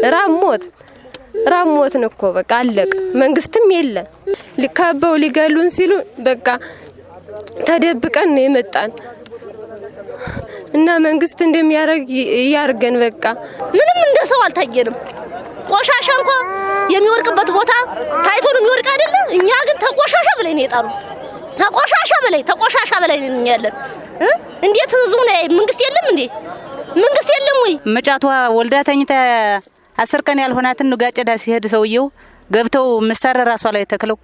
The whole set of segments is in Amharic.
ራብ ሞት ራብ ሞትን እኮ በቃ አለቅ። መንግስትም የለ። ከበው ሊገሉን ሲሉ በቃ ተደብቀን ነው የመጣን እና መንግስት እንደሚያደርግ ያርገን። በቃ ምንም እንደ ሰው አልታየንም። ቆሻሻ እንኳ የሚወድቅበት ቦታ ታይቶ ነው የሚወድቅ አይደለ? እኛ ግን ተቆሻሻ በላይ ነው የጣሉ። ተቆሻሻ በላይ ተቆሻሻ በላይ ነው እኛ ያለን። እንዴት ህዝቡ ነው መንግስት የለም እንዴ? መንግስት የለም ወይ? መጫቷ ወልዳ ተኝታ 10 ቀን ያልሆናትን ንጋጨዳ ሲሄድ ሰውየው ገብተው መሳሪያ ራሷ ላይ ተክለው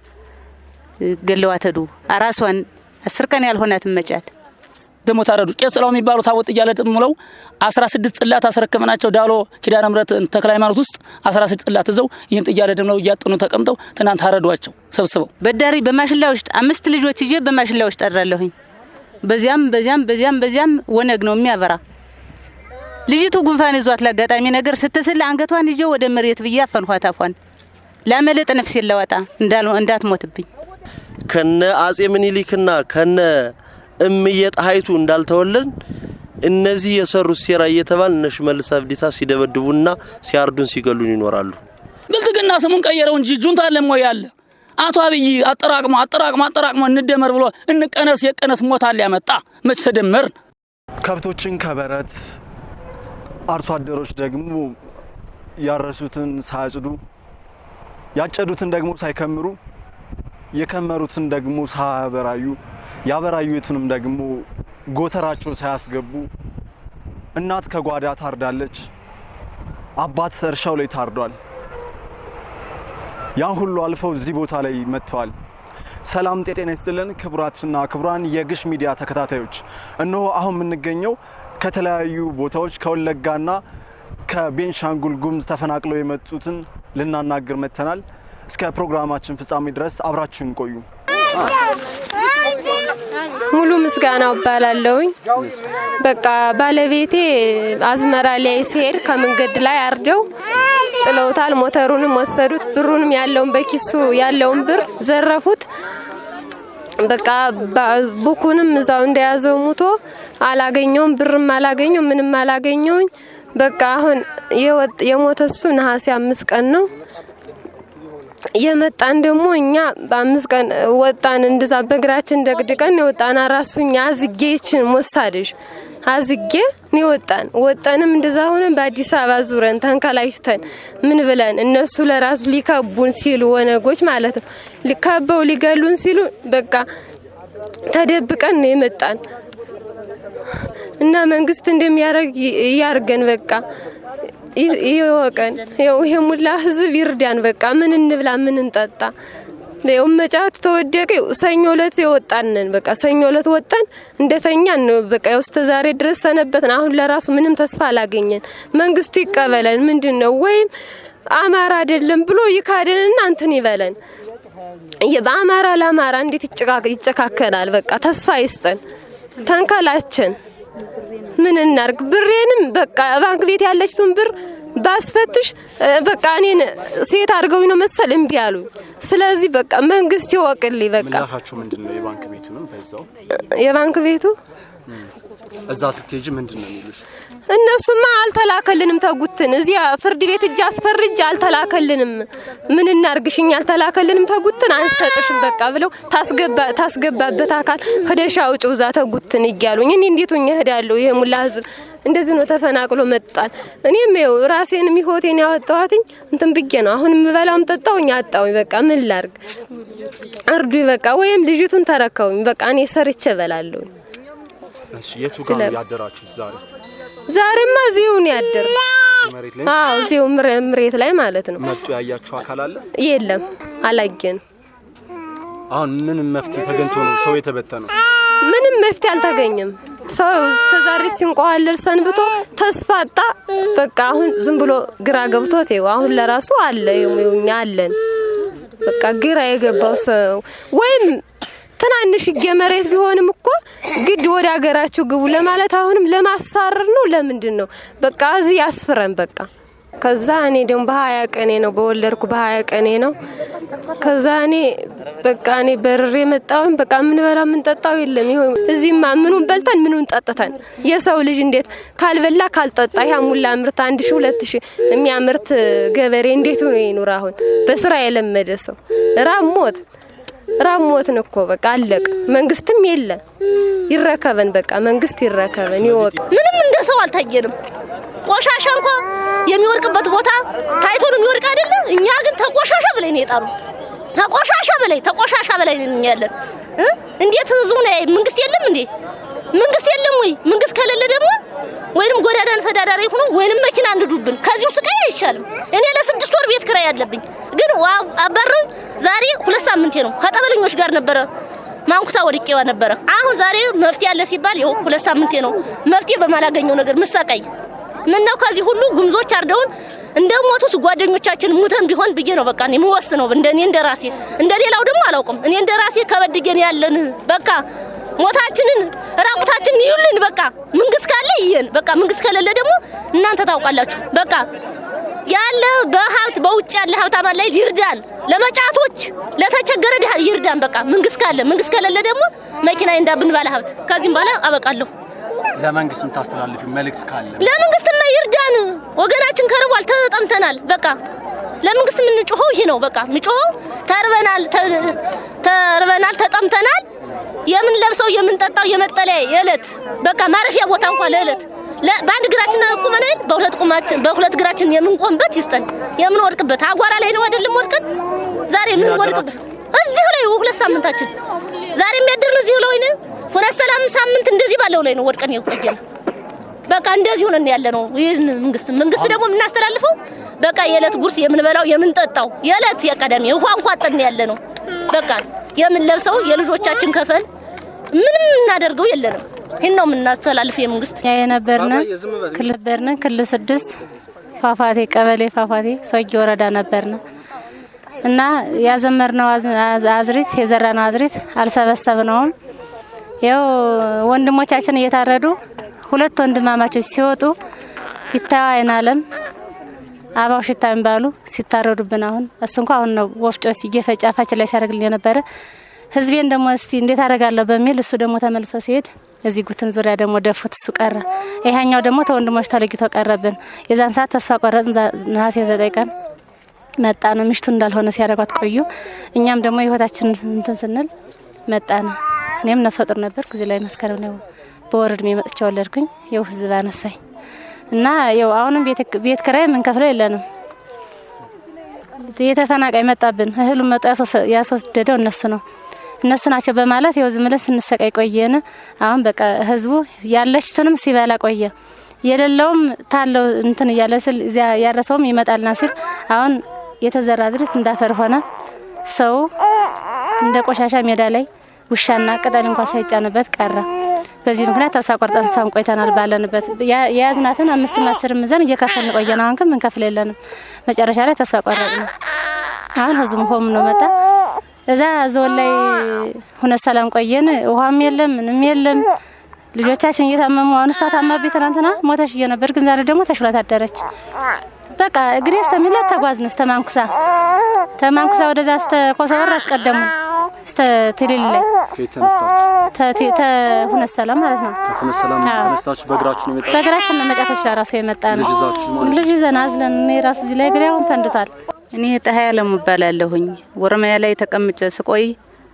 ገለዋት ሄዱ። ራሷን 10 ቀን ያልሆናትን መጫት ደግሞ ታረዱ። ቄስ ጥላው የሚባሉ ታቦት እያለ ጥሙለው 16 ጽላት አስረከብናቸው። ዳሎ ኪዳነ ምሕረት ተክለ ሃይማኖት ውስጥ 16 ጽላት እዘው ይህን ጥያለ ደምለው እያጠኑ ተቀምጠው ትናንት ታረዷቸው ሰብስበው። በዳሪ በማሽላ ውስጥ 5 ልጆች ይዤ በማሽላ ውስጥ አድራለሁኝ። በዚያም በዚያም በዚያም በዚያም ወነግ ነው የሚያበራ። ልጅቱ ጉንፋን ይዟት ለአጋጣሚ ነገር ስትስል አንገቷን ይዤ ወደ መሬት ብዬ አፈንኋት። አፏን ላመለጥ ነፍሴ ለወጣ እንዳትሞትብኝ። ከነ አጼ ምኒልክና ከነ እምዬ ጣይቱ እንዳልተወለድን እነዚህ የሰሩት ሴራ እየተባል እነ ሽመልስ አብዲሳ ሲደበድቡና ሲያርዱን ሲገሉን ይኖራሉ። ብልጽግና ስሙን ቀየረው እንጂ ጁንታ አለም ወይ አለ። አቶ አብይ አጠራቅሞ አጠራቅሞ አጠራቅሞ እንደመር ብሎ እንቀነስ የቀነስ ሞታል ያመጣ መች ተደመርን። ከብቶችን ከበረት አርሶ አደሮች ደግሞ ያረሱትን ሳያጭዱ ያጨዱትን ደግሞ ሳይከምሩ የከመሩትን ደግሞ ሳያበራዩ ያበራዩትንም ደግሞ ጎተራቸው ሳያስገቡ እናት ከጓዳ ታርዳለች፣ አባት እርሻው ላይ ታርዷል። ያን ሁሉ አልፈው እዚህ ቦታ ላይ መጥተዋል። ሰላም ጤና ይስጥልን ክቡራትና ክቡራን የግሽ ሚዲያ ተከታታዮች፣ እነሆ አሁን የምንገኘው ከተለያዩ ቦታዎች ከወለጋና ከቤንሻንጉል ጉሙዝ ተፈናቅለው የመጡትን ልናናግር መጥተናል። እስከ ፕሮግራማችን ፍጻሜ ድረስ አብራችሁን ቆዩ። ሙሉ ምስጋናው እባላለሁኝ። በቃ ባለቤቴ አዝመራ ላይ ሲሄድ ከመንገድ ላይ አርደው ጥለውታል። ሞተሩንም ወሰዱት፣ ብሩንም ያለውን በኪሱ ያለውን ብር ዘረፉት። በቃ ቡኩንም እዛው እንደያዘው ሙቶ አላገኘውም፣ ብርም አላገኘው፣ ምንም አላገኘውኝ። በቃ አሁን የሞተ እሱ ነሐሴ 5 ቀን ነው የመጣን። ደግሞ እኛ በ5 ቀን ወጣን፣ እንደዛ በእግራችን ደግድቀን የወጣን። አራሱኛ አዝጌችን ወሳድሽ አዝጌ ነው ወጣን። ወጣንም እንደዛ ሆነን በአዲስ አበባ ዙረን ተንከላሽተን ምን ብለን እነሱ ለራሱ ሊከቡን ሲሉ ወነጎች ማለት ነው ሊከበው ሊገሉን ሲሉ በቃ ተደብቀን ነው የመጣን እና መንግስት እንደሚያደርግ ያርገን። በቃ ይወቀን። ያው ይሄ ሙላ ህዝብ ይርዳን። በቃ ምን እንብላ ምን እንጠጣ? ያው መጫቱ ተወደቀ። ሰኞ ዕለት የወጣንን በቃ ሰኞ ዕለት ወጣን እንደተኛን ነው በቃ ያው እስከ ዛሬ ድረስ ሰነበትን። አሁን ለራሱ ምንም ተስፋ አላገኘን። መንግስቱ ይቀበለን። ምንድነው ወይም አማራ አይደለም ብሎ ይካደንና እንትን ይበለን። በአማራ ለአማራ እንዴት ይጨካከናል? በቃ ተስፋ ይስጠን። ተንከላችን ምን እናርግ? ብሬንም በቃ ባንክ ቤት ያለችውን ብር ባስፈትሽ በቃ እኔን ሴት አድርገውኝ ነው መሰል እምቢ አሉኝ። ስለዚህ በቃ መንግስት ይወቅልኝ። በቃ ምላሻችሁ ምንድነው? የባንክ ቤቱንም በዛው የባንክ ቤቱ እዛ ስትሄጂ ምንድነው የሚሉሽ? እነሱማ አልተላከልንም ተጉትን እዚያ ፍርድ ቤት እጅ አስፈርጅ አልተላከልንም። ምን እናርግሽኝ? አልተላከልንም ተጉትን አንሰጥሽም በቃ ብለው ታስገባበት አካል ሄደሽ አውጪው እዛ ተጉትን እያሉኝ እኔ እንዴት ሆኜ እሄዳለሁ? ይሄ ሙላ ህዝብ እንደዚህ ነው ተፈናቅሎ መጣን። እኔም ይኸው ራሴንም ህይወቴን ያወጣኋትኝ እንትን ብዬ ነው። አሁን የምበላውም ጠጣውኝ አጣውኝ። በቃ ምን ላርግ? እርዱኝ በቃ ወይም ልጅቱን ተረከውኝ። በቃ እኔ ሰርቼ እበላለሁ። እሺ፣ የቱ ጋር ነው ያደራችሁት ዛሬ? ዛሬማ እዚሁ ነው ያደርነው። አዎ እዚሁ መሬት ላይ ማለት ነው። መጡ ያያችሁ አካል አለ? የለም፣ አላየንም። አሁን ምን መፍትሄ ተገኝቶ ነው ሰው የተበተነው? ምንም መፍትሄ አልተገኘም። ሰው እስከዛሬ ሲንቆዋለል ሰንብቶ ተስፋ አጣ። በቃ አሁን ዝም ብሎ ግራ ገብቶት ይኸው አሁን ለራሱ አለ ይኸው እኛ አለን። በቃ ግራ የገባው ሰው ወይም ትናንሽ መሬት ቢሆንም እኮ ግድ ወደ ሀገራችሁ ግቡ ለማለት አሁንም ለማሳረር ነው። ለምንድን ነው በቃ እዚህ ያስፍረን በቃ። ከዛ እኔ ደግሞ በ20 ቀኔ ነው በወለድኩ በ20 ቀኔ ነው። ከዛ እኔ በቃ እኔ በርሬ መጣሁኝ። በቃ ምን በላ ምን ጠጣው የለም። ይኸው እዚህማ ምኑን በልተን ምኑን ጠጥተን የሰው ልጅ እንዴት ካልበላ ካልጠጣ ያ ሙላ ምርት 1000 2000 የሚያምርት ገበሬ እንዴት ሆኖ ይኑር? አሁን በስራ የለመደ ሰው ራብ ሞት ነው እኮ በቃ አለቅ። መንግስትም የለ ይረከበን፣ በቃ መንግስት ይረከበን ይወቅ። ምንም እንደ ሰው አልታየንም። ቆሻሻ እንኳን የሚወርቅበት ቦታ ታይቶ ነው የሚወርቅ አይደለ? እኛ ግን ተቆሻሻ በላይ ነው የጣሉ። ተቆሻሻ በላይ ነው ያለን። እንዴት ህዝቡ ነው መንግስት የለም እንዴ? መንግስት የለም ወይ? መንግስት ከሌለ ደግሞ ወይንም ጎዳና ተዳዳሪ ሆኖ ወይንም መኪና አንድዱብን። ከዚሁ ስቃይ አይሻልም? እኔ ለ6 ወር ቤት ክራይ ያለብኝ ግን አባረው ዛሬ 2 ሳምንቴ ነው። ከጠበለኞች ጋር ነበረ ማንኩሳ ወድቄዋ ነበረ። አሁን ዛሬ መፍትሄ አለ ሲባል ይኸው 2 ሳምንቴ ነው። መፍትሄ በማላገኘው ነገር ምሳቃይ ምነው ከዚህ ሁሉ ጉምዞች አርደውን እንደሞቱስ ጓደኞቻችን ሙተን ቢሆን ብዬ ነው በቃ እኔ የምወስነው። እንደኔ እንደራሴ እንደሌላው ደግሞ አላውቅም። እኔ እንደራሴ ከበድጌን ያለን በቃ ሞታችንን ራቁታችንን ይዩልን። በቃ መንግስት ካለ ይየን፣ በቃ መንግስት ከሌለ ደግሞ እናንተ ታውቃላችሁ። በቃ ያለ በሀብት በውጭ ያለ ሀብታም ላይ ይርዳን፣ ለመጫቶች ለተቸገረ ድሃ ይርዳን። በቃ መንግስት ካለ፣ መንግስት ከሌለ ደግሞ መኪና እንዳብን ባለ ሀብት። ከዚህም በኋላ አበቃለሁ። ለመንግስት የምታስተላልፊው መልእክት ካለ? ለመንግስትማ ይርዳን፣ ወገናችን ከርቧል፣ ተጠምተናል። በቃ ለመንግስት የምንጮኸው ይሄ ነው። በቃ የምንጮኸው ተርበናል፣ ተጠምተናል። የምንለብሰው የምንጠጣው የመጠለያ የዕለት በቃ ማረፊያ ቦታ እንኳን ለዕለት በአንድ እግራችን ቆመን በሁለት እግራችን የምንቆምበት ይስጠን። የምንወድቅበት አጓራ ላይ ነው አይደለም ወድቀን ዛሬ የምንወድቅበት እዚህ ላይ 2 ሳምንታችን ዛሬ የሚያድርን እዚህ ላይ ነው። ሁለት ሰላም ሳምንት እንደዚህ ባለው ላይ ነው ወድቀን የቆየነው። በቃ እንደዚህ ሆነን ያለ ነው። ይሄን መንግስት ደግሞ የምናስተላልፈው በቃ የዕለት ጉርስ የምንበላው የምንጠጣው የዕለት የቀደም ውሃ እንኳን ጠን ያለ ነው። በቃ የምንለብሰው የልጆቻችን ከፈል ምንም እናደርገው የለንም። ይሄን ነው የምናስተላልፈው የመንግስት የነበርነ ክልል ክልል 6 ፏፏቴ ቀበሌ ፏፏቴ ሶጌ ወረዳ ነበርነ እና ያዘመርነው አዝሪት የዘራነው አዝሪት አልሰበሰብነውም። ያው ወንድሞቻችን እየታረዱ ሁለት ወንድማማቾች ሲወጡ ይታየናል። አባው ሽታ የሚባሉ ሲታረዱብን አሁን እሱ እንኳን አሁን ነው ወፍጮ እየፈጨ አፋችን ላይ ሲያደርግልን የነበረ። ህዝቤን ደግሞ እስቲ እንዴት አደርጋለሁ በሚል እሱ ደግሞ ተመልሶ ሲሄድ እዚህ ጉትን ዙሪያ ደግሞ ደፉት፣ እሱ ቀረ። ይሄኛው ደግሞ ተወንድሞች ተለይቶ ቀረብን። የዛን ሰዓት ተስፋ ቆረጥን። ነሐሴ 9 ቀን መጣን። ምሽቱ እንዳልሆነ ሲያደርጓት ቆዩ። እኛም ደግሞ ህይወታችን እንትን ስንል መጣን። እኔም ነፍሰ ጡር ነበርኩ። እዚህ ላይ መስከረም ነው በወር እድሜ መጥቼ ወለድኩኝ። ይኸው ህዝብ አነሳኝ እና ይኸው አሁንም ቤት ኪራይ የምንከፍለው የለንም። የተፈናቃይ መጣብን። እህሉን መጥቶ ያስወሰደው እነሱ ናቸው በማለት ይኸው ዝም ብለን ስንሰቃይ ቆየን። አሁን በቃ ህዝቡ ያለችቱንም ሲበላ ቆየ፣ የሌለውም ታለው እንትን እያለ ሲል እዚያ ያረሰውም ይመጣልና ሲል አሁን የተዘራ ዝርት እንዳፈር ሆነ። ሰው እንደ ቆሻሻ ሜዳ ላይ ውሻና ቅጠል እንኳን ሳይጫንበት ቀረ። በዚህ ምክንያት ተስፋ ቆርጠን እስካሁን ቆይተናል። ባለንበት የያዝናትን 5 እና 10 ምዘን እየከፈልን ቆየን። አሁን ግን ምንከፍል የለንም። መጨረሻ ላይ ተስፋ ቆረጥን። አሁን ህዝቡ ሆም ነው መጣ። እዛ ዞን ላይ ሆነ ሰላም ቆየን። ውሃም የለም ምንም የለም። ልጆቻችን እየታመሙ አሁን እሷ ታማብኝ ትናንትና ሞተሽ እየነበር ግን ዛሬ ደግሞ ተሽሏት አደረች። በቃ እግሬ እስከሚላት ተጓዝን። እስከ ማንኩሳ ወደዛ እስከ ኮሶበር አስቀደሙ እስከ ትልል ላይ ተሁነ ሰላም ማለት ነው። ከሁነ ሰላም ተነስታችሁ በእግራችሁ ነው የመጣችሁ? በእግራችን ነው መጫቶች ራሱ የመጣ ነው። ልጅ ይዘን አዝለን እኔ ራሱ እዚህ ላይ እግሬ አሁን ፈንድቷል። እኔ ፀሐይ አለሙ እባላለሁኝ። ወረማያ ላይ ተቀምጬ ስቆይ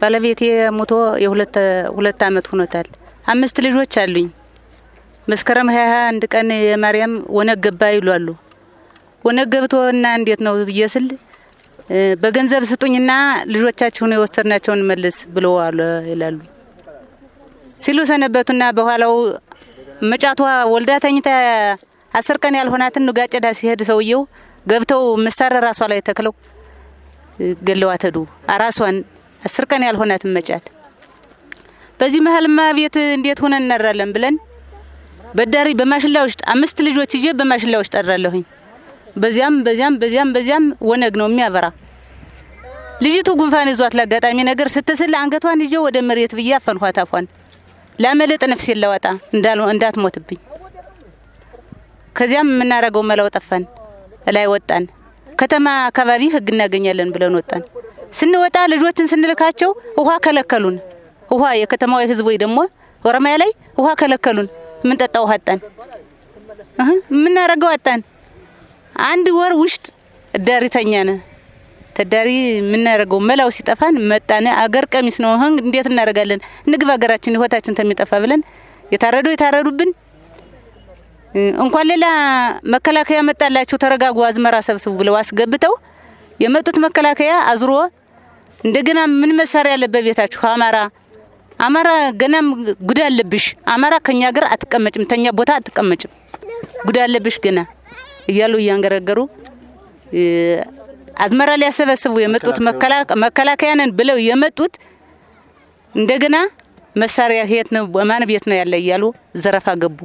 ባለቤቴ ሞቶ የሁለት አመት ሆኖታል። 5 ልጆች አሉኝ። መስከረም 21 ቀን የማርያም ወነግ ገባ ይሏሉ። ወነግ ገብቶና እንዴት ነው ብዬ ስል በገንዘብ ስጡኝና ልጆቻችሁን የወሰድናቸውን መልስ ብለዋል ይላሉ ሲሉ ሰነበቱና በኋላው መጫቷ ወልዳ ተኝታ 10 ቀን ያልሆናትን ንጋጨዳ ሲሄድ ሰውየው ገብተው መሳሪያ ራሷ ላይ ተክለው ገለዋት ሄዱ። አራሷን 10 ቀን ያልሆናትን መጫት። በዚህ መሀልማ ቤት እንዴት ሆነን እናድራለን ብለን በዳሪ በማሽላ ውስጥ 5 ልጆች ይዤ በማሽላ ውስጥ አድራለሁኝ። በዚያም በዚያም በዚያም በዚያም ወነግ ነው የሚያበራ። ልጅቱ ጉንፋን ይዟት ለአጋጣሚ ነገር ስትስል አንገቷን ይዤ ወደ መሬት ብዬ አፈንኋት። አፏን ላመለጥ ነፍሴን ላወጣ እንዳትሞትብኝ። ከዚያም የምናረገው መላው ጠፋን። ላይ ወጣን። ከተማ አካባቢ ህግ እናገኛለን ብለን ወጣን። ስንወጣ ልጆችን ስንልካቸው ውሃ ከለከሉን። ውሃ የከተማው ህዝብ ወይ ደግሞ ኦሮሚያ ላይ ውሃ ከለከሉን። የምንጠጣ ውሃ አጣን፣ የምናረገው አጣን። አንድ ወር ውስጥ እዳሪ ተኛን። ተዳሪ የምናደርገው መላው ሲጠፋን መጣን። አገር ቀሚስ ነው እንዴት እናደርጋለን? ንግብ ሀገራችን ህይወታችን ተሚጠፋ ብለን የታረዱ የታረዱብን እንኳን ሌላ መከላከያ መጣላቸው ተረጋጉ፣ አዝመራ ሰብስቡ ብለው አስገብተው የመጡት መከላከያ አዝሮ እንደገና ምን መሳሪያ አለ በቤታችሁ? አማራ አማራ ገናም ጉድ አለብሽ፣ አማራ ከኛ ሀገር አትቀመጭም፣ ተኛ ቦታ አትቀመጭም፣ ጉድ አለብሽ ገና እያሉ እያንገረገሩ አዝመራ ሊያሰበስቡ የመጡት መከላከያ ነን ብለው የመጡት እንደገና መሳሪያ የት ነው በማን ቤት ነው ያለ እያሉ ዘረፋ ገቡ።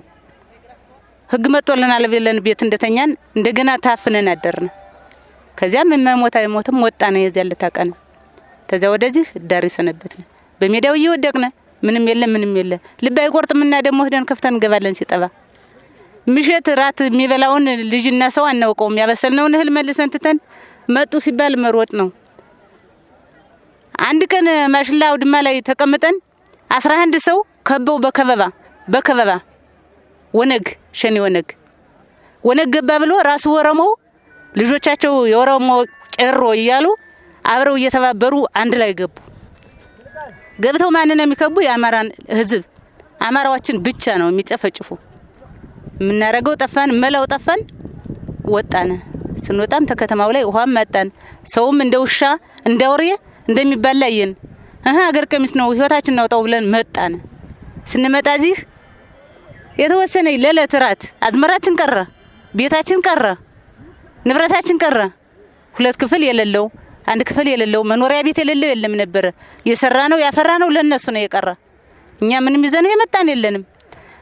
ህግ መጥቶልናል ብለን ቤት እንደተኛን እንደገና ታፍነን አደርን። ከዚያም መሞት አይሞትም ወጣን። የዚያ ለታቀን ተዚያ ወደዚህ ዳር ሰነበትን። በሜዳው እየወደቅን ምንም የለ ምንም የለ። ልብ አይቆርጥምና ደግሞ ሄደን ከፍተን እንገባለን ሲጠባ ምሽት ራት የሚበላውን ልጅና ሰው አናውቀውም። ያበሰልነውን እህል መልሰን ትተን መጡ ሲባል መሮጥ ነው። አንድ ቀን ማሽላ አውድማ ላይ ተቀምጠን 11 ሰው ከበው በከበባ በከበባ ወነግ ሸኔ ወነግ ወነግ ገባ ብሎ ራሱ ወረሞው ልጆቻቸው የኦሮሞ ቄሮ እያሉ አብረው እየተባበሩ አንድ ላይ ገቡ። ገብተው ማንን ነው የሚከቡ? የአማራን ህዝብ አማራዎችን ብቻ ነው የሚጨፈጭፉ። የምናረገው ጠፋን፣ መላው ጠፋን፣ ወጣን። ስንወጣም ተከተማው ላይ ውሃም መጣን። ሰውም እንደ ውሻ እንደ አውሬ እንደሚባላ አየን። አገር ቀሚስ ነው ህይወታችን እናውጣው ብለን መጣን። ስንመጣ እዚህ የተወሰነ ለዕለት እራት አዝመራችን ቀረ፣ ቤታችን ቀረ፣ ንብረታችን ቀረ። 2 ክፍል የሌለው 1 ክፍል የሌለው መኖሪያ ቤት የሌለው የለም ነበር። የሰራ ነው ያፈራ ነው ለነሱ ነው የቀረ። እኛ ምንም ይዘነው የመጣን የለንም።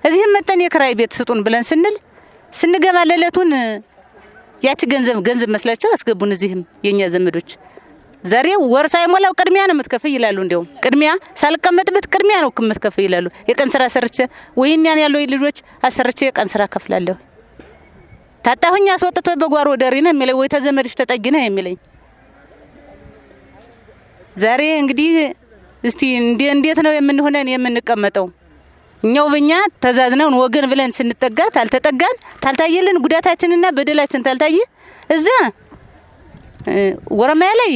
እዚህም መጣን የክራይ ቤት ስጡን ብለን ስንል ስንገባ ለዕለቱን ያቺ ገንዘብ ገንዘብ መስላቸው አስገቡን። እዚህም የኛ ዘመዶች ዛሬ ወር ሳይሞላው ቅድሚያ ነው የምትከፍይ ይላሉ። እንደውም ቅድሚያ ሳልቀመጥበት ቅድሚያ ነው የምትከፍይ ይላሉ። የቀን ስራ ሰርቼ ወይኛን ያለው ልጆች አሰርቼ የቀን ስራ ከፍላለሁ። ታጣሁኝ አስወጥቶ በጓሮ ደሪ ነው የሚለኝ ወይ ተዘመድሽ ተጠጊ ነው የሚለኝ። ዛሬ እንግዲህ እስቲ እንዴት ነው የምንሆነን የምንቀመጠው? እኛው በእኛ ተዛዝነን ወገን ብለን ስንጠጋ ታልተጠጋን ታልታየልን ጉዳታችንና በደላችን ታልታየ እዛ ወረማያ ላይ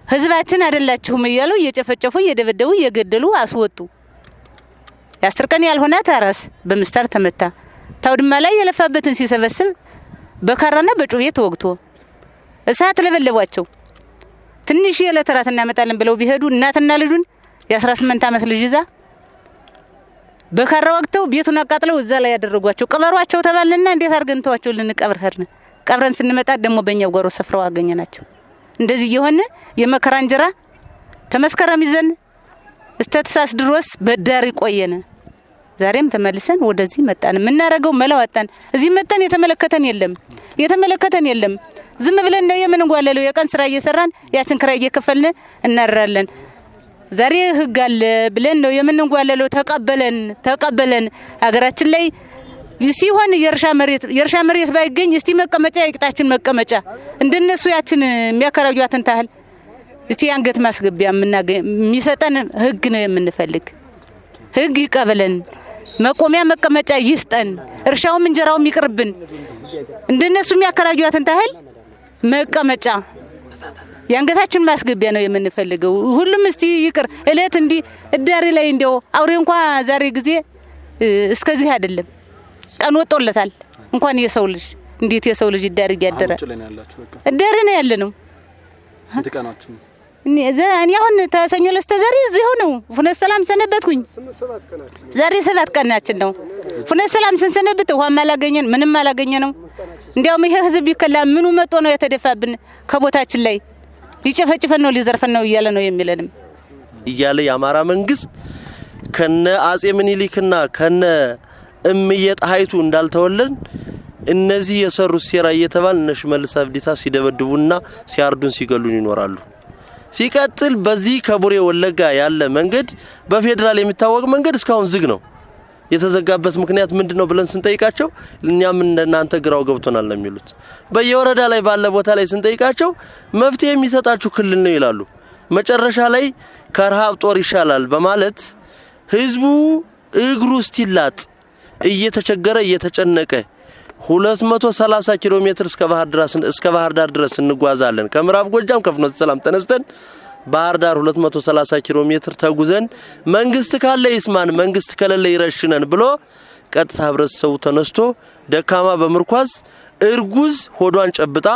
ህዝባችን አይደላችሁም እያሉ እየጨፈጨፉ እየደበደቡ እየገደሉ አስወጡ። የ10 ቀን ያልሆነ ታራስ በምስታር ተመታ። ታውድማ ላይ የለፋበትን ሲሰበስብ በካራና በጩቤ ተወግቶ እሳት ለበለቧቸው። ትንሽ የዕለት እራት እናመጣለን ብለው ቢሄዱ እናትና ልጁን የ18 ዓመት ልጅ ይዛ በካራ ወግተው ቤቱን አቃጥለው እዛ ላይ ያደረጓቸው። ቅበሯቸው ተባልንና እንዴት አድርገን ተዋቸው ልንቀብር ሄድን። ቀብረን ስንመጣ ደግሞ በእኛው ጓሮ ሰፍረው አገኘናቸው። እንደዚህ እየሆነ የመከራ እንጀራ ተመስከረም ይዘን እስከ ታኅሳስ ድረስ በዳር ቆየን። ዛሬም ተመልሰን ወደዚህ መጣን። የምናረገው መላው አጣን። እዚህ መጣን የተመለከተን የለም የተመለከተን የለም። ዝም ብለን ነው የምንጓለለው። የቀን ስራ እየሰራን ያችን ክራይ እየከፈልን እናራለን። ዛሬ ህግ አለ ብለን ነው የምንጓለለው። ተቀበለን ተቀበለን። አገራችን ላይ ሲሆን የእርሻ መሬት ባይገኝ እስቲ መቀመጫ የቅጣችን መቀመጫ እንደነሱ ያችን የሚያከራዩአትን ታህል እስቲ አንገት ማስገቢያ የሚሰጠን ህግ ነው የምንፈልግ። ህግ ይቀበለን፣ መቆሚያ መቀመጫ ይስጠን፣ እርሻውም እንጀራውም ይቅርብን። እንደነሱ የሚያከራዩአትን ታህል መቀመጫ የአንገታችን ማስገቢያ ነው የምንፈልገው። ሁሉም እስቲ ይቅር እለት እንዲ እዳሪ ላይ እንደው አውሬ እንኳን ዛሬ ጊዜ እስከዚህ አይደለም ቀን ወጦለታል። እንኳን የሰው ልጅ እንዴት የሰው ልጅ እዳሪ ያደረ እዳሪ ነው ያለነው። ስንት ቀናችሁ? እኔ አሁን ተሰኞ ለስተዛሬ እዚሁ ነው። ፍኖተ ሰላም ሰነበትኩኝ። ዛሬ 7 ቀናችን ነው። ፍኖተ ሰላም ስንሰነብት ውሃም አላገኘን ምንም አላገኘነው። እንዲያውም ይሄ ህዝብ ቢከላ ምኑ መጥቶ ነው የተደፋብን ከቦታችን ላይ ሊጨፈጭፈን ነው ሊዘርፈን ነው እያለ ነው የሚለንም እያለ የአማራ መንግስት ከነ አጼ ምኒልክና ከነ እምዬ ጣይቱ እንዳልተወለድን እነዚህ የሰሩት ሴራ እየተባልን እነ ሽመልስ አብዲሳ ሲደበድቡና ሲያርዱን ሲገሉን ይኖራሉ። ሲቀጥል በዚህ ከቡሬ ወለጋ ያለ መንገድ በፌዴራል የሚታወቅ መንገድ እስካሁን ዝግ ነው። የተዘጋበት ምክንያት ምንድነው ብለን ስንጠይቃቸው እኛም እንደናንተ ግራው ገብቶናል ነው የሚሉት። በየወረዳ ላይ ባለ ቦታ ላይ ስንጠይቃቸው መፍትሄ የሚሰጣችሁ ክልል ነው ይላሉ። መጨረሻ ላይ ከረሃብ ጦር ይሻላል በማለት ህዝቡ እግሩ እስቲላጥ እየተቸገረ እየተጨነቀ 230 ኪሎ ሜትር እስከ ባህር ዳር ድረስ እንጓዛለን። ከምዕራብ ጎጃም ከፍኖተ ሰላም ተነስተን ባህር ዳር 230 ኪሎ ሜትር ተጉዘን መንግስት ካለ ይስማን፣ መንግስት ከሌለ ይረሽነን ብሎ ቀጥታ ህብረተሰቡ ተነስቶ ደካማ በምርኳዝ እርጉዝ ሆዷን ጨብጣ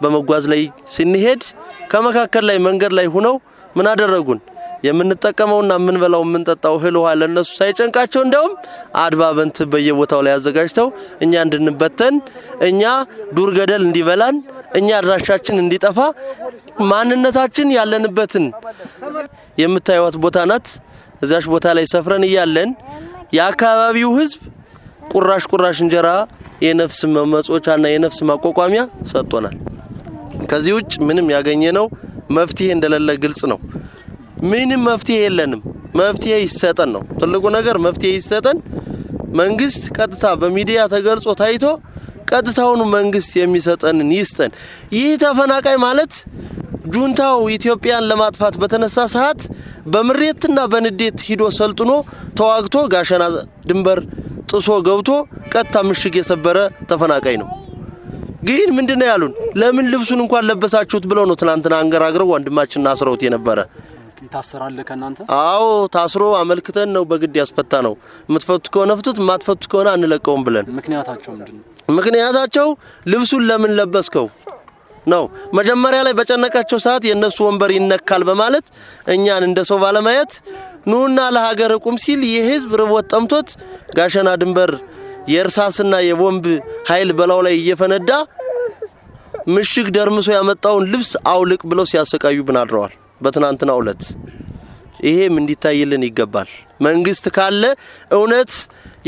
በመጓዝ ላይ ስንሄድ ከመካከል ላይ መንገድ ላይ ሆነው ምን አደረጉን? የምንጠቀመውና የምንበላው የምንጠጣው እህል ውሃ ለነሱ ሳይጨንቃቸው እንደውም አድባበንት በየቦታው ላይ አዘጋጅተው እኛ እንድንበተን፣ እኛ ዱር ገደል እንዲበላን፣ እኛ አድራሻችን እንዲጠፋ ማንነታችን ያለንበትን የምታዩት ቦታ ናት። እዚያች ቦታ ላይ ሰፍረን እያለን የአካባቢው ህዝብ ቁራሽ ቁራሽ እንጀራ የነፍስ መመጽወቻና የነፍስ ማቋቋሚያ ሰጥቶናል። ከዚህ ውጭ ምንም ያገኘነው መፍትሄ እንደሌለ ግልጽ ነው። ምንም መፍትሄ የለንም። መፍትሄ ይሰጠን ነው ትልቁ ነገር፣ መፍትሄ ይሰጠን። መንግስት ቀጥታ በሚዲያ ተገልጾ ታይቶ ቀጥታውኑ መንግስት የሚሰጠንን ይስጠን። ይህ ተፈናቃይ ማለት ጁንታው ኢትዮጵያን ለማጥፋት በተነሳ ሰዓት በምሬትና በንዴት ሂዶ ሰልጥኖ ተዋግቶ ጋሸና ድንበር ጥሶ ገብቶ ቀጥታ ምሽግ የሰበረ ተፈናቃይ ነው። ግን ምንድነው ያሉን? ለምን ልብሱን እንኳን ለበሳችሁት ብለው ነው ትናንትና አንገራግረው ወንድማችንን አስረውት የነበረ። ይታሰራል ከእናንተ? አዎ ታስሮ አመልክተን ነው በግድ ያስፈታ ነው። የምትፈቱት ከሆነ ፍቱት፣ የማትፈቱት ከሆነ አንለቀውም ብለን። ምክንያታቸው ምንድነው? ምክንያታቸው ልብሱን ለምን ለበስከው ነው። መጀመሪያ ላይ በጨነቃቸው ሰዓት የነሱ ወንበር ይነካል በማለት እኛን እንደ ሰው ባለማየት ኑና ለሀገር ቁም ሲል የህዝብ ርቦት ጠምቶት ጋሸና ድንበር የእርሳስና የቦምብ ኃይል በላው ላይ እየፈነዳ ምሽግ ደርምሶ ያመጣውን ልብስ አውልቅ ብለው ሲያሰቃዩብን አድረዋል በትናንትናው ዕለት። ይሄም እንዲታይልን ይገባል። መንግስት ካለ እውነት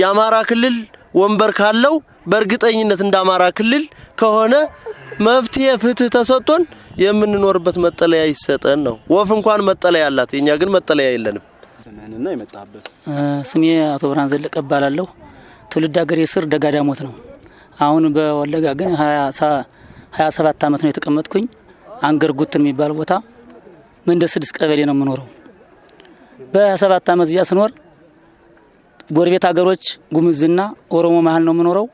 የአማራ ክልል ወንበር ካለው በእርግጠኝነት እንደ አማራ ክልል ከሆነ መፍትሄ ፍትህ ተሰጥቶን የምንኖርበት መጠለያ ይሰጠን ነው። ወፍ እንኳን መጠለያ አላት፣ የኛ ግን መጠለያ የለንም። ስምህንና የመጣህበት? ስሜ አቶ ብርሃን ዘለቀ እባላለሁ። ትውልድ ሀገሬ ስር ደጋዳሞት ነው። አሁን በወለጋ ግን 27 ዓመት ነው የተቀመጥኩኝ። አንገር ጉትን የሚባል ቦታ መንደር 6 ቀበሌ ነው የምኖረው። በ27 ዓመት እዚያ ስኖር ጎረቤት ሀገሮች ጉምዝና ኦሮሞ መሀል ነው የምኖረው።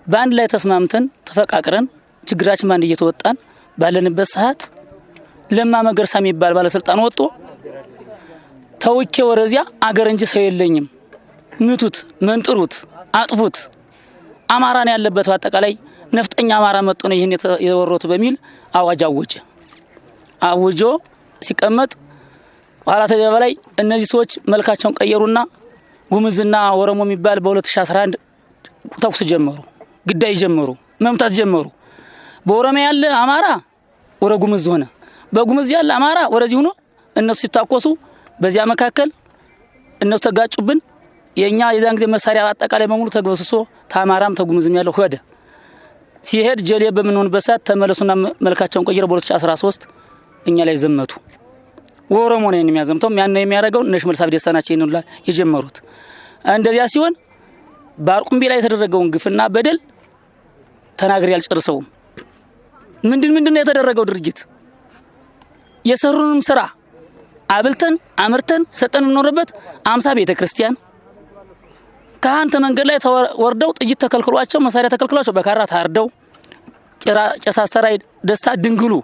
በአንድ ላይ ተስማምተን ተፈቃቅረን ችግራችን ባንድ እየተወጣን ባለንበት ሰዓት ለማ መገርሳ የሚባል ባለስልጣን ወጥቶ ተውኬ ወረዚያ አገር እንጂ ሰው የለኝም፣ ምቱት፣ መንጥሩት፣ አጥፉት፣ አማራን ያለበት በአጠቃላይ ነፍጠኛ አማራ መጥቶ ነው ይህን የወሮት በሚል አዋጅ አወጀ። አውጆ ሲቀመጥ ኋላ ተዚያ በላይ እነዚህ ሰዎች መልካቸውን ቀየሩና ጉምዝና ኦሮሞ የሚባል በ2011 ተኩስ ጀመሩ፣ ግዳይ ጀመሩ፣ መምታት ጀመሩ። በኦሮሚያ ያለ አማራ ወረ ጉምዝ ሆነ፣ በጉምዝ ያለ አማራ ወረዚህ ሆኖ እነሱ ሲታኮሱ በዚያ መካከል እነሱ ተጋጩብን። የኛ የዛን ጊዜ መሳሪያ አጠቃላይ በሙሉ ተግበስሶ ታማራም ተጉምዝም ያለው ሄደ። ሲሄድ ጀሌ በምንሆንበት ሰዓት ተመለሱና መልካቸውን ቀይረው በ2013 እኛ ላይ ዘመቱ። ኦሮሞ ነው የሚያዘምተው፣ ያን ነው የሚያደርገው። እነ ሽመልስ አብዲሳ ናቸው ይሄን ሁላ የጀመሩት። እንደዚያ ሲሆን ባርቁምቢ ላይ የተደረገውን ግፍና በደል ተናግሬ አልጨርሰውም። ምንድን ነው የተደረገው ድርጊት? የሰሩንም ስራ አብልተን አምርተን ሰጠን የምንኖርበት 50 ቤተክርስቲያን ካህን ተመንገድ ላይ ወርደው ጥይት ተከልክሏቸው መሳሪያ ተከልክሏቸው በካራ ታርደው ቄስ አስተራይ ደስታ ድንግሉ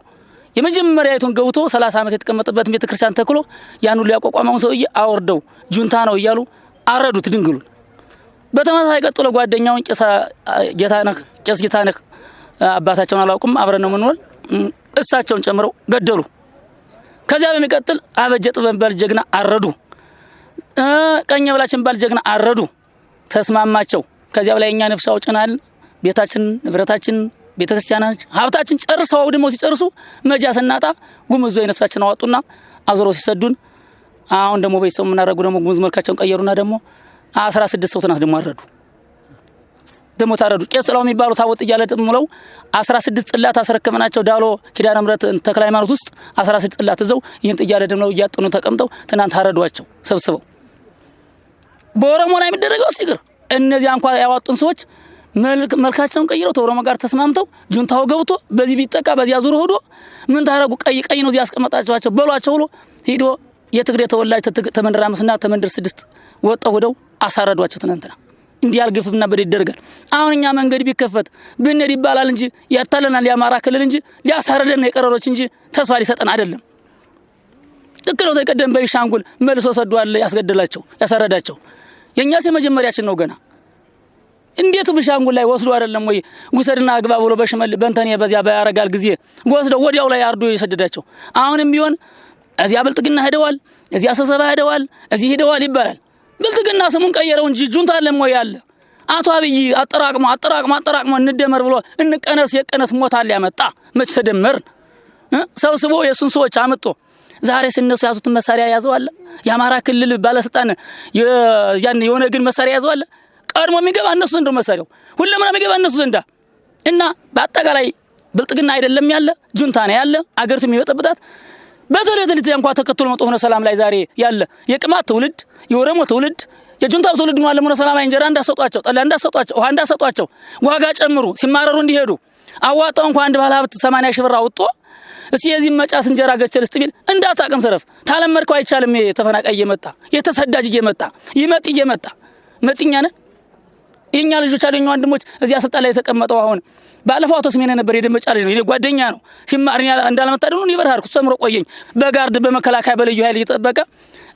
የመጀመሪያይቱን ገብቶ 30 ዓመት የተቀመጠበትን ቤተክርስቲያን ተክሎ ያን ሁሉ ያቋቋመውን ሰውዬ አወርደው ጁንታ ነው እያሉ አረዱት ድንግሉን። በተመሳሳይ ቀጥሎ ጓደኛውን ቄስ ጌታነህ አባታቸውን አላውቅም፣ አብረን ነው የምንኖር፣ እሳቸውን ጨምረው ገደሉ። ከዚያ በሚቀጥል አበጀ ጥበብ የሚባል ጀግና አረዱ። ቀኝ በላችን የሚባል ጀግና አረዱ። ተስማማቸው። ከዚያ በላይ እኛ ነፍስ አውጭናል፣ ቤታችን፣ ንብረታችን፣ ቤተክርስቲያናችን፣ ሀብታችን ጨርሰው አውድመው ሲጨርሱ መጃ ስናጣ ጉምዞ የነፍሳችን አዋጡና አዞረው ሲሰዱን፣ አሁን ደግሞ ቤተሰቡ የምናደርጉ ደግሞ ጉምዝ መልካቸውን ቀየሩና ደግሞ 16 ሰው ትናንት ደግሞ አረዱ። ደግሞ ታረዱ። ቄስ ጥላው የሚባሉ ታቦት እያለ ጥምለው 16 ጽላት አስረከብናቸው። ዳሎ ኪዳነ ምሕረት ተክለ ሃይማኖት ውስጥ 16 ጽላት እዘው ይህን ጥያለ ደምለው እያጠኑ ተቀምጠው ትናንት አረዷቸው ሰብስበው። በኦሮሞ ላይ የሚደረገው ሲግር እነዚያ እንኳን ያዋጡን ሰዎች መልካቸውን ቀይረው ተኦሮሞ ጋር ተስማምተው ጁንታው ገብቶ በዚህ ቢጠቃ በዚያ ዙሮ ሆዶ ምን ታረጉ ቀይ ቀይ ነው እዚህ ያስቀመጣችኋቸው በሏቸው ብሎ ሂዶ የትግሬ ተወላጅ ተመንደር 5 እና ተመንደር 6 ወጣው ወደው አሳረዷቸው። ትናንትና እንዲህ ያልግፍና በደል ይደረጋል። አሁን እኛ መንገድ ቢከፈት ብንሄድ ይባላል እንጂ ያታለናል የአማራ ክልል እንጂ ሊያሳርደን የቀረሮች እንጂ ተስፋ ሊሰጠን አይደለም። ልክ ነው። ተቀደም በቤንሻንጉል መልሶ ሰዷል ያስገደላቸው ያሳረዳቸው የኛስ የመጀመሪያችን ነው ገና። እንዴት ቤንሻንጉል ላይ ወስዶ አይደለም ወይ ውሰድና አግባ ብሎ በሽመል በእንተኔ በዚያ ባያረጋል ጊዜ ወስደው ወዲያው ላይ አርዶ የሰደዳቸው። አሁንም ቢሆን እዚያ ብልጥግና ሄደዋል፣ እዚያ ስብሰባ ሄደዋል፣ እዚህ ሄደዋል ይባላል። ብልጥግና ስሙን ቀየረው እንጂ ጁንታ አለም ወይ አለ። አቶ አብይ አጠራቅሞ አጠራቅሞ አጠራቅሞ እንደመር ብሎ እንቀነስ የቀነስ ሞታል ያመጣ መች ተደመር ሰብስቦ የሱን ሰዎች አመጡ። ዛሬ እነሱ ያዙትን መሳሪያ ያዘው አለ። የአማራ ክልል ባለስልጣን ያን የሆነ ግን መሳሪያ ያዘው አለ። ቀድሞ የሚገባ እነሱ ዘንድ ነው መሳሪያው፣ ሁሉም ነው የሚገባ እነሱ ዘንዳ። እና በአጠቃላይ ብልጥግና አይደለም ያለ ጁንታ ነው ያለ አገሪቱ የሚበጠብጣት። በተለይ ተለይ እንኳን ተከትሎ መጥቶ ሆነ ሰላም ላይ ዛሬ ያለ የቅማት ትውልድ የኦሮሞ ትውልድ የጁንታው ትውልድ ነው አለ። ሆነ ሰላም ላይ እንጀራ እንዳሰጧቸው፣ ጠላ እንዳሰጧቸው፣ ውሃ እንዳሰጧቸው፣ ዋጋ ጨምሩ ሲማረሩ እንዲሄዱ አዋጣው እንኳን አንድ ባለ ሀብት 80 ሺህ ብር አውጥቶ እስኪ የዚህ መጫስ እንጀራ ገቸል እስቲ ቢል እንዳታቀም ሰረፍ ታለመድከው አይቻልም። የተፈናቃይ እየመጣ የተሰዳጅ እየመጣ ይመጥ እየመጣ መጥኛ ነን። የኛ ልጆች አሉ የኛ ወንድሞች እዚያ ስልጣን ላይ የተቀመጠው አሁን ባለፈው አቶ ስሜነ ነበር የደመጫ ልጅ ነው የኔ ጓደኛ ነው። ሲማር እኔ እንዳለመታደል ነው ይበርሃርኩ ሰምሮ ቆየኝ። በጋርድ በመከላከያ በልዩ ኃይል እየጠበቀ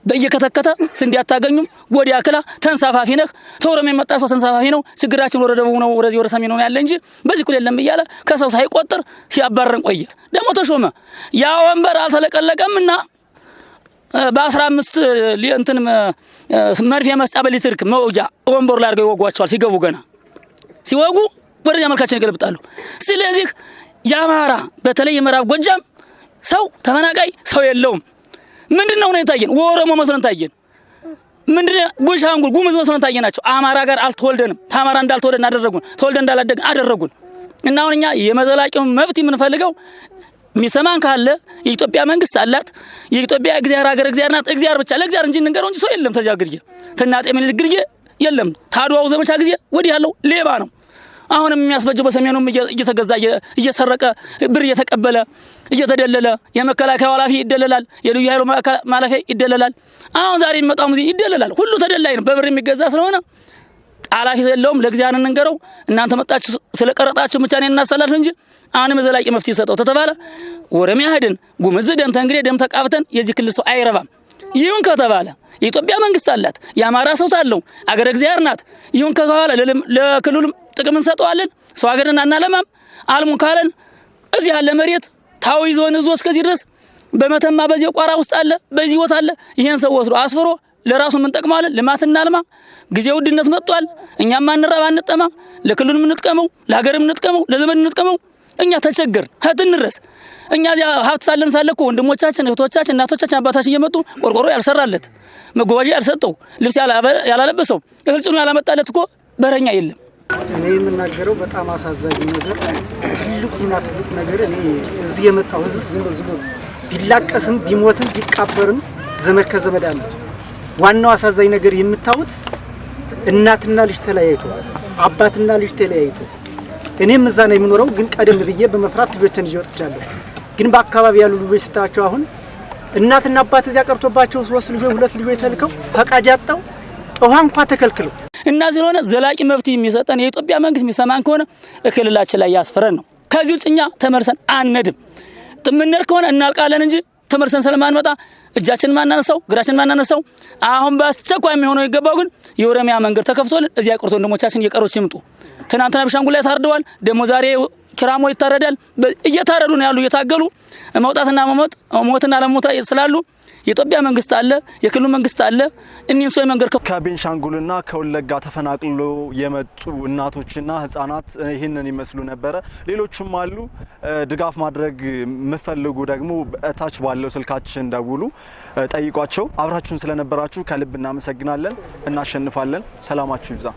በእየከተከተ ስንዴ አታገኙም ወዲያ ክላ ተንሳፋፊ ነህ ተወረም የመጣ ሰው ተንሳፋፊ ነው ችግራችን ወደ ደቡብ ነው ወደዚህ ወደ ሰሜን ነው ያለ እንጂ በዚህ ኩል የለም እያለ ከሰው ሳይቆጥር ሲያባረን ቆየ። ደግሞ ተሾመ ያ ወንበር አልተለቀለቀምና በ15 እንትን መርፌ መስጫ በሊትርክ መውጃ ወንበሩ ላይ አድርገው ይወጓቸዋል። ሲገቡ ገና ሲወጉ ወደዚያ መልካችን ይገለብጣሉ። ስለዚህ የአማራ በተለይ የምዕራብ ጎጃም ሰው ተፈናቃይ ሰው የለውም። ምንድነው ነው የታየን? ኦሮሞ መስሎን ታየን። ምንድነው ቤንሻንጉል ጉሙዝ መስሎን ታየናቸው። አማራ ጋር አልተወልደንም። ታማራ እንዳልተወለድን አደረጉን። ተወልደን እንዳላደግን አደረጉን። እና አሁን እኛ የመዘላቂውን መፍትሄ የምንፈልገው የሚሰማን ካለ የኢትዮጵያ መንግስት አላት። የኢትዮጵያ እግዚአብሔር ሀገር እግዚአብሔር ናት። እግዚአብሔር ብቻ ለእግዚአብሔር እንጂ እንንገረው እንጂ ሰው የለም። ተዚያ ግርጌ ተናጤ ምኒልክ ግርጌ የለም። ታድዋው ዘመቻ ጊዜ ወዲህ ያለው ሌባ ነው። አሁንም የሚያስፈጀው በሰሜኑም እየተገዛ እየሰረቀ ብር እየተቀበለ እየተደለለ የመከላከያው ኃላፊ ይደለላል፣ የልዩ ኃይሉ ማለፊያ ይደለላል። አሁን ዛሬ የሚመጣው ጊዜ ይደለላል። ሁሉ ተደላይ ነው፣ በብር የሚገዛ ስለሆነ ኃላፊ የለውም። ለእግዚአብሔር እንንገረው። እናንተ መጣችሁ ስለቀረጣችሁ ብቻ እኔን እናሰላችሁ እንጂ አሁንም ዘላቂ መፍትሄ ሰጠው ተተባለ ኦሮሚያ ሄደን ጉሙዝ ሄደን ተንግዲህ ደም ተቃብተን የዚህ ክልል ሰው አይረባም። ይሁን ከተባለ የኢትዮጵያ መንግስት አላት፣ የአማራ ሰው አለው፣ አገረ እግዚአብሔር ናት። ይሁን ከተባለ ለክልሉም ጥቅም እንሰጠዋለን። ሰው ሀገርን አናለማም። አልሙ ካለን እዚህ ያለ መሬት ታው ይዞን እዞ እስከዚህ ድረስ በመተማ በዚህ ቋራ ውስጥ አለ፣ በዚህ ቦታ አለ። ይሄን ሰው ወስዶ አስፍሮ ለራሱ ምን ጠቅመዋለን? ልማት እናልማ። ጊዜው ውድነት መጥቷል። እኛም አንራብ አንጠማ። ለክልሉም እንጥቀመው፣ ለሀገርም እንጥቀመው፣ ለዘመድ እንጥቀመው። እኛ ተቸገርን ሀት እንድረስ። እኛ እዚያ ሀብት ሳለን ሳለ እኮ ወንድሞቻችን፣ እህቶቻችን፣ እናቶቻችን፣ አባታችን እየመጡ ቆርቆሮ ያልሰራለት፣ መጓጓዣ ያልሰጠው፣ ልብስ ያላለበሰው፣ እህል ጭኖ ያላመጣለት እኮ በረኛ የለም። እኔ የምናገረው በጣም አሳዛኝ ነገር ትልቁና ትልቁ ነገር እኔ እዚህ የመጣው እዚህ ዝም ብሎ ቢላቀስም ቢሞትም ቢቃበርም ዘመድ ከዘመድ አለ። ዋናው አሳዛኝ ነገር የምታዩት እናትና ልጅ ተለያይቶ አባትና ልጅ ተለያይቶ እኔም እዛ ነው የምኖረው፣ ግን ቀደም ብዬ በመፍራት ልጆችን ይዤ ወጥቻለሁ። ግን በአካባቢ ያሉ ልጆች ስታቸው አሁን እናትና አባት እዚያ ቀርቶባቸው 3 ልጆች 2 ልጆች ተልከው ፈቃጅ አጣው ውሃ እንኳን ተከልክለው እና ስለሆነ ዘላቂ መፍትሄ የሚሰጠን የኢትዮጵያ መንግስት የሚሰማን ከሆነ እክልላችን ላይ ያስፈረን ነው። ከዚህ ውጭ እኛ ተመልሰን አንነድም። ምንነድ ከሆነ እናልቃለን እንጂ ተመልሰን ስለማንመጣ እጃችንን ማናነሳው እግራችንን ማናነሳው። አሁን በአስቸኳይ የሚሆነው ይገባው ግን የኦሮሚያ መንገድ ተከፍቶልን እዚያ ቀርቶ ወንድሞቻችን እየቀሩ ሲምጡ ትናንትና ቤንሻንጉል ላይ ታርደዋል። ደግሞ ዛሬ ኪራሞ ይታረዳል። እየታረዱ ነው ያሉ እየታገሉ መውጣትና መሞት ሞትና ለሞት ስላሉ የኢትዮጵያ መንግስት አለ፣ የክልሉ መንግስት አለ። እኒን ሰው መንገድ ከቤንሻንጉልና ከወለጋ ተፈናቅሎ የመጡ እናቶችና ህጻናት ይህንን ይመስሉ ነበረ። ሌሎችም አሉ። ድጋፍ ማድረግ የምትፈልጉ ደግሞ እታች ባለው ስልካችን ደውሉ፣ ጠይቋቸው። አብራችሁን ስለነበራችሁ ከልብ እናመሰግናለን። እናሸንፋለን። ሰላማችሁ ይብዛ።